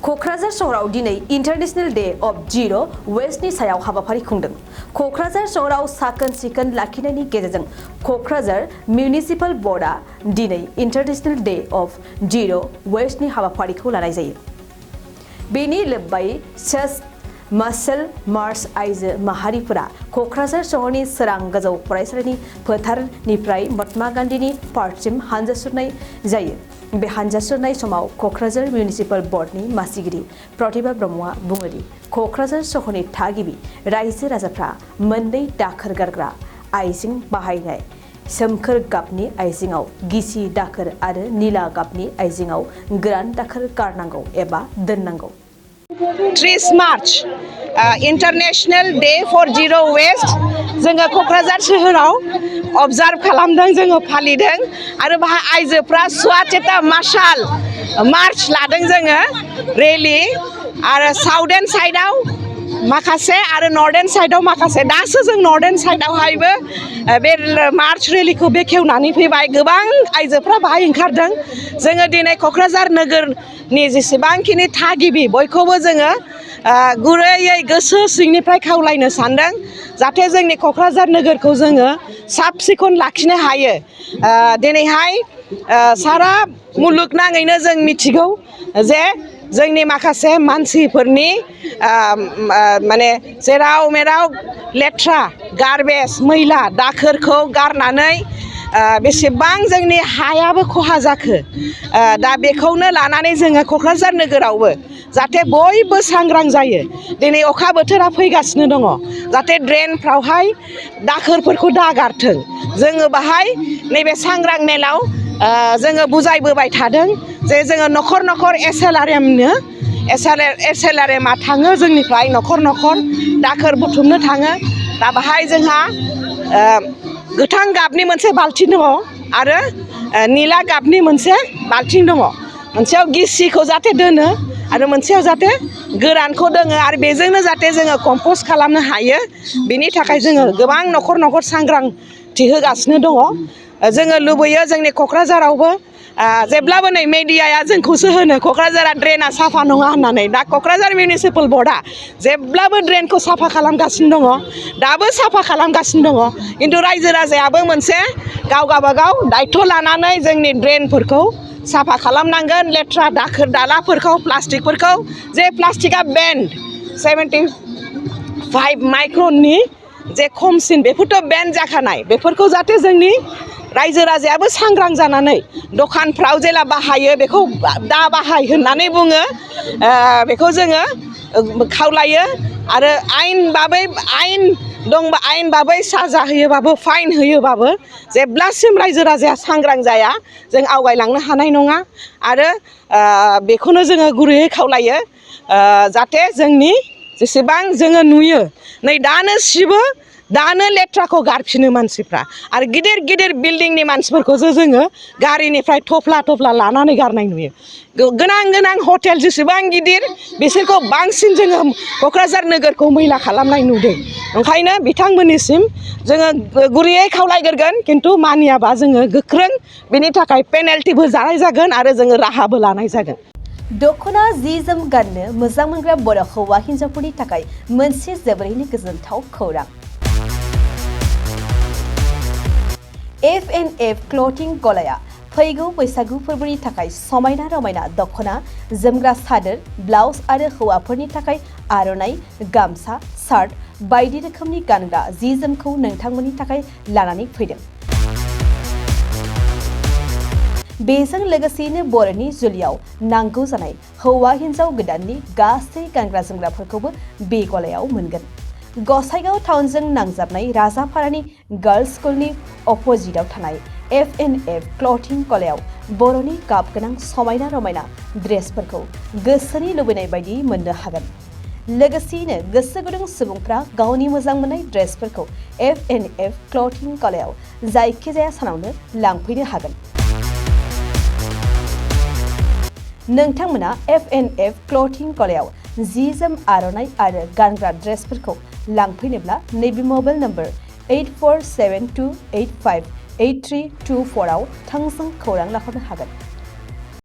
क'क्राझार सहराव दिनै international day of जिर' वेस्टनि सायाव हाबाफारि खुंदों। क'क्राझार सहराव साखोन सिखोन लाखिनायनि गेजेरजों क'क्राझार मिउनिसिपाल बर्डआ दिनै इन्टारनेशनेल डे अफ जिर' वेस्टनि हाबाफारिखौ लानाय जायो। बेनि लोब्बायै मार्शल मार्च आइजो माहारिफोरा क'क्राझार सहरनि सोरां गोजौ फरायसालिनि फोथारनिफ्राय महात्मा गान्धीनि पार्कसिम हानजा सुरनाय जायो। बे हानजा सुरनाय समाव क'क्राझार मिउनिसिपाल बर्डनि मासिगिरि प्रतिभा ब्रह्मआ बुङो दि क'क्राझार सहरनि थागिबि रायजो राजाफ्रा मोननै दाखोर गारग्रा आइजें बाहायनाय सोमखोर गाबनि आइजेंआव गिसि दाखोर आरो निला गाबनि आइजेंआव गोरान दाखोर गारनांगौ एबा दोननांगौ। 30 March international day for zero' waste जोङो क'क्राझार सोहोराव अबजार्भ खालामदों, जोङो फालिदों आरो बाहाय आइजोफ्रा स्वच्छता मार्शाल मार्च लादों जोङो रेलि आरो साउदार्न साइडआव माखासे आरो नर्थार्न साइडआव माखासे दासो जों नर्थार्न साइडआवहायबो बे मार्च रेलिखौ बेखेवनानै फैबाय। गोबां आइजोफ्रा बाहाय ओंखारदों। जोङो दिनै क'क्राझार नोगोरनि जेसेबांखिनि थागिबि बयखौबो जोङो गुरैयै गोसो सिंनिफ्राय खावलायनो सानदों जाहाथे जोंनि क'क्राझार नोगोरखौ जोङो साब सिखोन लाखिनो हायो। दिनैहाय सारा मुलुगनाङैनो जों मिथिगौ जे जोंनि माखासे मानसिफोरनि माने जेराव मेराव लेथ्रा गार्बेज मैला दाखोरखौ गारनानै बेसेबां जोंनि हायाबो खहा जाखो। दा बेखौनो लानानै जोङो क'क्राझार नोगोरावबो जाहाथे बयबो सांग्रां जायो। दिनै अखा बोथोरा फैगासिनो दङ, जाहाथे ड्रेनफ्रावहाय दाखोरफोरखौ दागारथों। जोङो बाहाय नैबे सांग्रां मेलाव जोङो बुजायबोबाय थादों जे जोङो न'खर न'खर SLRMआ थाङो, जोंनिफ्राय न'खर न'खर दाखोर बुथुमनो थाङो। दा बाहाय जोंहा गोथां गाबनि मोनसे बाल्थिं दङ आरो निला गाबनि मोनसे बाल्थिं दङ। मोनसेयाव गिसिखौ जाहाथे दोनो आरो मोनसेयाव जाहाथे गोरानखौ दोनो आरो बेजोंनो जाहाथे जोङो कम्पस्ट खालामनो हायो। बिनि थाखाय जोङो गोबां न'खर न'खर सांग्रांथि होगासिनो दङ। जोङो लुबैयो जोंनि क'क्राझारावबो जेब्लाबो नै मेडियाया जोंखौसो होनो क'क्राझारा ड्रेना साफा नङा होननानै। दा क'क्राझार मिउनिसिपाल बर्डआ जेब्लाबो ड्रेनखौ साफा खालामगासिनो दङ, दाबो साफा खालामगासिनो दङ। खिन्थु रायजो राजायाबो मोनसे गावबागाव दायथ' लानानै जोंनि ड्रेनफोरखौ साफा खालामनांगोन। लेथ्रा दाखोर दालाफोरखौ प्लास्टिकफोरखौ जे प्लास्टिकआ बेन्ड 75 माइक्रननि जे खमसिन बेफोरथ' बेन्ड जाखानाय, बेफोरखौ जाहाथे जोंनि रायजो राजायाबो सांग्रां जानानै दखानफ्राव जेला बाहायो बेखौ दा बाहाय होननानै बुङो। बेखौ जोङो खावलायो आरो आयेन दंबा आयेन बाबै साजा होयोबाबो फाइन होयोबाबो जेब्लासिम रायजो राजाया सांग्रां जाया जों आवगायलांनो हानाय नङा। आरो बेखौनो जोङो गुरैयै खावलायो जाहाथे जोंनि जेसेबां जोङो नुयो नै दानो सिबो दानो लेथ्राखौ गारफिनो मानसिफ्रा आरो गिदिर गिदिर बिल्डिंनि मानसिफोरखौसो जोङो गारिनिफ्राय थफ्ला थफ्ला लानानै गारनाय नुयो। गोनां गोनां हटेल जेसेबां गिदिर बिसोरखौ बांसिन जोङो क'क्राझार नोगोरखौ मैला खालामनाय नुदों। ओंखायनो बिथांमोननिसिम जोङो गुरैयै खावलायग्रोगोन, खिन्थु मानियाबा जोङो गोख्रों बिनि थाखाय पेनाल्टिबो जानाय जागोन आरो जोङो राहाबो लानाय जागोन। दख'ना जि जोम गाननो मोजां मोनग्रा बर' हौवा हिन्जावफोरनि थाखाय मोनसे जोबोरैनो गोजोनथाव खौरां। F&F क्लथिं गलाया फैगौ बैसागु फोरबोनि थाखाय समायना रमायना दख'ना, जोमग्रा सादोर, ब्लाउस आरो हौवाफोरनि थाखाय आर'नाइ, गामसा, शार्ट बायदि रोखोमनि गानग्रा जि जोमखौ नोंथांमोननि थाखाय लानानै फैदों। बेजों लोगोसेयैनो बर'नि जुलियाव नांगौ जानाय हौवा हिन्जाव गोदाननि गासै गानग्रा जोमग्राफोरखौबो बे गलायाव मोनगोन। गसाइगाव टाउनजों नांजाबनाय राजापारानि गार्लस स्कुलनि अपोजिटआव थानाय F&F क्लथिं गलायाव बर'नि गाब गोनां समायना रमायना ड्रेसफोरखौ गोसोनि लुबैनाय बायदि मोननो हागोन। लोगोसेयैनो गोसो गुदुं सुबुंफ्रा गावनि मोजां मोननाय ड्रेसफोरखौ F&F क्लथिं गलायाव जायखिजाया सानावनो लांफैनो हागोन। नोंथांमोना F&F क्लथिं गलायाव जि जोम आर'नाइ आरो गानग्रा ड्रेसफोरखौ लांफैनोब्ला नैबे मबाइल नम्बर 8472858324 आव थोंजों खौरां लाहरनो हागोन।